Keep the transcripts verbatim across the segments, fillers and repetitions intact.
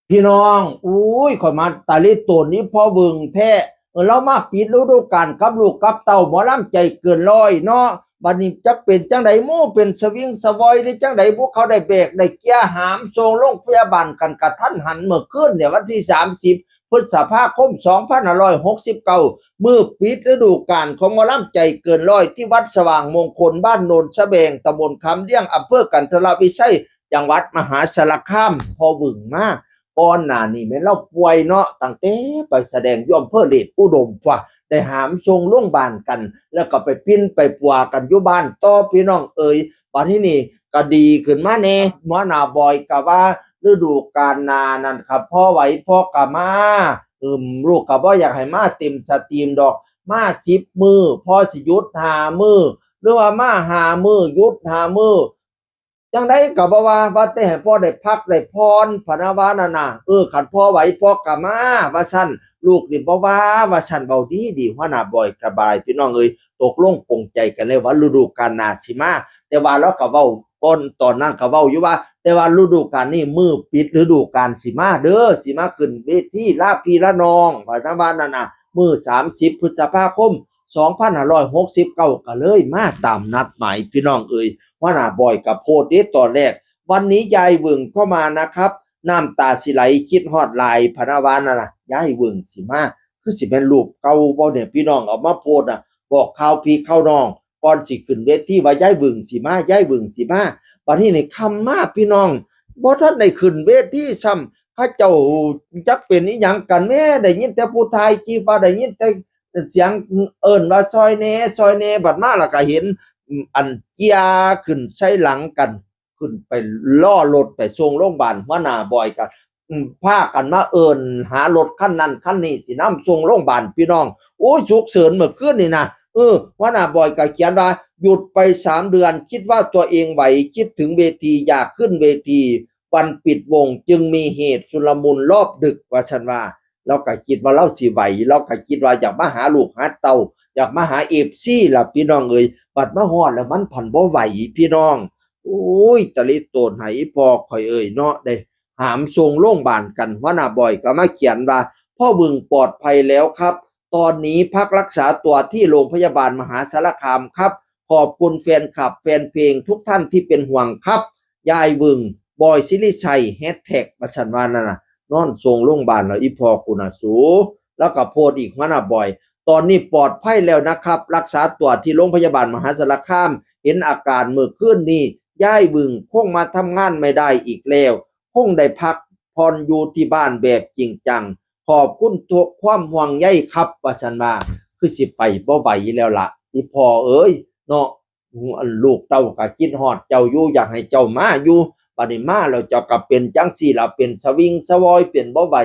พี่น้อง อุ้ย ข่อยมาตาลิโตนนี้พ่อเวิงแท้ เออ เรามาปิดฤดูกาลกับลูกกับเต้าหมอลำใจเกินร้อยเนาะ บัดนี้จะเป็นจังใดหมู่ เป็นสวิงสวอยหรือจังใดบุ เขาได้แบกได้เกียร์หามส่งโรงพยาบาลกันกะทันหันเมื่อคืนเนี่ย วันที่สามสิบพฤษภาคมสองพันห้าร้อยหกสิบเก้า มื้อปิดฤดูกาลของหมอลำใจเกินร้อยที่วัดสว่างมงคลบ้านโนนสะแบง ตำบลคำเลี้ยง อำเภอกันทรวิชัย จังหวัดมหาสารคาม พ่อเวิงมา ก่อนหน้านี้แม่นลาวป่วยเนาะ ตั้งแต่ไปแสดงอยู่อำเภอเดชอุดมพุ้น ได้หามส่งโรงบาลกัน แล้วก็ไปปิ้นไปปัวกันอยู่บ้านต่อ พี่น้องเอ๋ย บัดนี้นี่ก็ดีขึ้นมาแน่ หัวหน้าบอยก็ว่าฤดูกาลหน้านั่นครับ พอไหวพอกะมา อืม ลูกก็บ่อยากให้มาเต็มสตรีมดอก มาสิบมื้อ พอสิหยุดห้ามื้อ หรือว่ามาห้ามื้อ หยุดห้ามื้อ จังใดก็บ่ว่า ว่าแต่ให้พ่อได้พักได้ผ่อน พะนะว่านั่นน่ะ เออ คันพ่อไหวพ่อก็มา ว่าซั่น ลูกนี่บ่ว่า ว่าซั่น เว้าดีดี หัวหน้าบอยก็บาย พี่น้องเอ้ย ตกลงปลงใจกันเลยว่าฤดูกาลหน้าสิมา แต่ว่าเราก็เว้าก่อน ตอนนั้นก็เว้าอยู่ว่า แต่ว่าฤดูกาลนี้มื้อปิดฤดูกาลสิมาเด้อ สิมาขึ้นเวทีลาพี่ลาน้อง ว่าซั่นว่านั่นน่ะ มื้อสามสิบพฤษภาคม สองพันห้าร้อยหกสิบเก้า ก็เลยมาตามนัดหมาย พี่น้องเอ๋ย หัวหน้าบอยก็โพสต์เด้ตอนแรก วันนี้ยายเวิงก็มานะครับ น้ำตาสิไหลคิดฮอดหลาย พะนะว่านั่นน่ะ ยายเวิงสิมา คือสิแม่นรูปเก่าบ่เนี่ย พี่น้องเอามาโพสต์น่ะ บอกข่าวพี่ข่าวน้อง ก่อนสิขึ้นเวทีว่ายายเวิงสิมา ยายเวิงสิมา บัดนี้นี่ค่ำมา พี่น้อง บ่ทันได้ขึ้นเวทีซ้ำ เขาเจ้าจักเป็นอีหยังกันแหม ได้ยินแต่ผู้ถ่ายคลิปว่า ได้ยินแต่เสียงเอิ้นว่าซอยแหน่ ซอยแหน่ บัดมาแล้วก็เห็น อืม อันเกียร์ขึ้นใส่หลังกัน ขึ้นไปล้อรถไปส่งโรงบาล หัวหน้าบอยก็ อืม พากันมาเอิ้นหารถคันนั้นคันนี้สินำส่งโรงบาล พี่น้อง โอ้ย ฉุกเฉินเมื่อคืนนี่นะ เออ หัวหน้าบอยก็เขียนว่า หยุดไปสามเดือน คิดว่าตัวเองไหว คิดถึงเวที อยากขึ้นเวที วันปิดวงจึงมีเหตุชุลมุนรอบดึก ว่าซั่นว่า เราก็คิดว่าเราสิไหว เราก็คิดว่าอยากมาหาลูกหาเต้า อยากมาหา เอฟซี ล่ะ พี่น้องเอ๋ย บัดมาฮอดแล้วมันผันบ่ไหว พี่น้อง โอ้ย ตะลิโตนให้อีพ่อข่อยเอ่ยเนาะ ได้หามส่งโรงบาลกัน หัวหน้าบอยก็มาเขียนว่า พ่อเวิงปลอดภัยแล้วครับ ตอนนี้พักรักษาตัวที่โรงพยาบาลมหาสารคามครับ ขอบคุณแฟนคลับแฟนเพลงทุกท่านที่เป็นห่วงครับ ยายเวิง บอยศิริชัย แฮชแท็ก ว่าซั่นว่านั่นน่ะ นอนส่งโรงบาลแล้วอีพ่อกูน่ะสู แล้วก็โพสต์อีก หัวหน้าบอย ตอนนี้ปลอดภัยแล้วนะครับ รักษาตัวที่โรงพยาบาลมหาสารคาม เห็นอาการเมื่อคืนนี้ ยายเวิงคงมาทำงานไม่ได้อีกแล้ว คงได้พักผ่อนอยู่ที่บ้านแบบจริงจัง ขอบคุณทุกความห่วงใยครับ ว่าซั่นว่า คือสิไปบ่ไหวแล้วล่ะ อีพ่อเอ๋ย เนาะ อันลูกเต้าก็คิดฮอดเจ้าอยู่ อยากให้เจ้ามาอยู่ บัดนี้มาแล้วเจ้าก็เป็นจังซี่ล่ะ เป็นสวิงสวอย เป็นบ่ไหว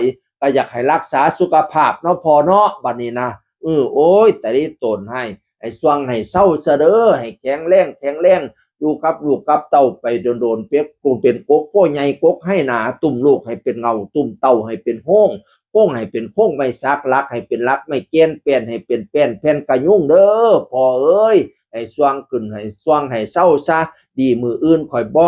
ก็อยากให้รักษาสุขภาพเนาะพ่อเนาะ บัดนี้นะ เออ โอ้ย ตะลิโตนให้ ให้ส่วงให้เซาซะเด้อ ให้แข็งแรง แข็งแรง อยู่กับลูกกับเต้าไปโดนๆ เปียกกูเป็นกกโพใหญ่กกไฮ่หนา ตุ้มลูกให้เป็นเหง้า ตุ้มเต้าให้เป็นโฮง โค้งให้เป็นโค้งไม้สัก หลักให้เป็นหลักไม้แก่น แป้นให้เป็นแป้นแผ่นกะยุงเด้อ พ่อเอ้ย ให้ส่วงขึ้น ให้ส่วงให้เซาซะ ดีมื้ออื่นข่อยบ่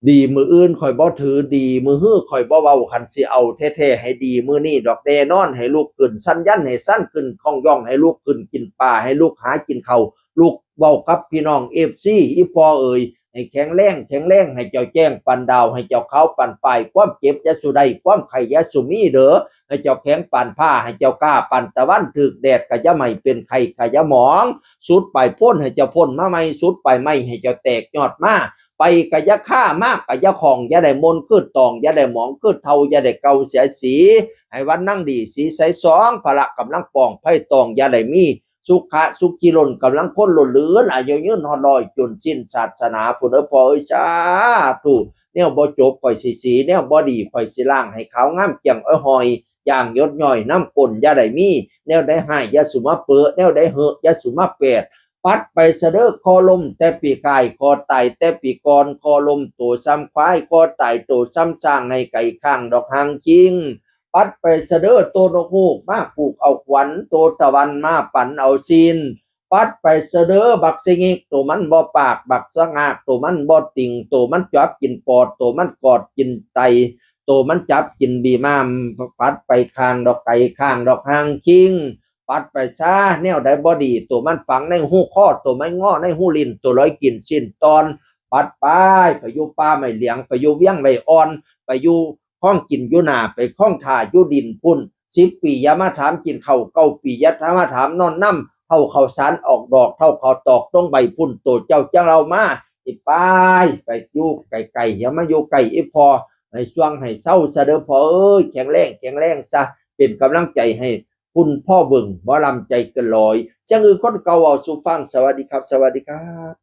ดีมื้ออื่นข่อยบ่ถือ ดีมื้อฮื้อข่อยบ่เว้า คันสิเอาแท้ๆ ให้ดีมื้อนี้ดอก แน่นอน ให้ลูกขึ้นสัญญัน ให้สันขึ้นคล่องย่อง ให้ลูกขึ้นกินปลา ให้ลูกหากินข้าว ลูกเว้ากับพี่น้อง เอฟซี อีพ่อเอ๋ย ให้แข็งแรง แข็งแรง ให้เจ้าแจ้งปานดาว ให้เจ้าขาวปานฝ้าย ความเจ็บอย่าสู่ได้ ความไข้อย่าสู่มีเด้อ ให้เจ้าแข็งปานฟ้า ให้เจ้ากล้าปานตะวัน ถืกแดดก็อย่าไหม้ เป็นไข้ก็อย่าหมอง สุดปลายโพ้นให้เจ้าพ้นมาใหม่ สุดปลายไม้ให้เจ้าแตกยอดมา ไปก็อย่าคา มาก็อย่าข้อง อย่าได้หม่นคือตอง อย่าได้หมองคือเฒ่า อย่าได้เก่าเสียสี ให้วันนั่งดีสีใสสอง พละกำลังปอง ภัยตองอย่าได้มี สุขะสุขีล้น กำลังคนล้นเหลือ อายุยืนฮอดร้อย จนสิ้นศาสนา พุ้นเด้อพ่อเอ้ย สาธุ แนวบ่จบข่อยสิสี แนวบ่ดีข่อยสิล้าง ให้ขาวงามแจ่งอ้อยหอย อย่างหยดย้อยน้ำก้นอย่าได้มี แนวใดฮ้ายอย่าสู่มาเปอะ แนวใดเหอะอย่าสู่มาแปด ปัดไปซะเด้อ คอล้มแต่ปีกาย คอตายแต่ปีก่อน คอล้มโตซ้ำควาย คอตายโตซ้ำช้าง ให้ไก่ข้างดอกหางคิง ปัดไปซะเด้อ โตนกฮูกมาผูกเอาขวัญ โตตะวันมาปันเอาศีล ปัดไปซะเด้อบักเสงิก ตัวมันบ่ปาก บักสะงาก ตัวมันบ่ติ่ง ตัวมันจับกินปอด ตัวมันกอดกินไต ตัวมันจับกินบีมาม ปัดไปข้างดอกไก่ ข้างดอกหางคิง ปัดไปซะ แนวใดบ่ดี ตัวมันฝังในหูคอ ตัวมันงอในหูลิ้น ตัวลอยกินสิ้นตอน ปัดไป ไปอยู่ป่าไม้เหลียง ไปอยู่เวียงไม้อ่อน ไปอยู่คลองกินอยู่หน้า ไปคลองท่าอยู่ดินพุ่น สิบปีอย่ามาถามกินข้าว เก้าปีอย่ามาถามนอนนำ เฮาข้าวสารออกดอก เฮาข้าวตอกตรงใบพุ่น โตเจ้าจังเล่ามา อีไป ไปอยู่ไกลๆ อย่ามาอยู่ใกล้อีพ่อ ให้ช่วงให้เศร้าซะเด้อพ่อเอ้ย แข็งแรงแข็งแรงซะ เป็นกำลังใจให้คุณพ่อเบิ่ง หมอลำใจเกินร้อย เสียงอือคนเก่าเว้าสู่ฟัง สวัสดีครับ สวัสดีครับ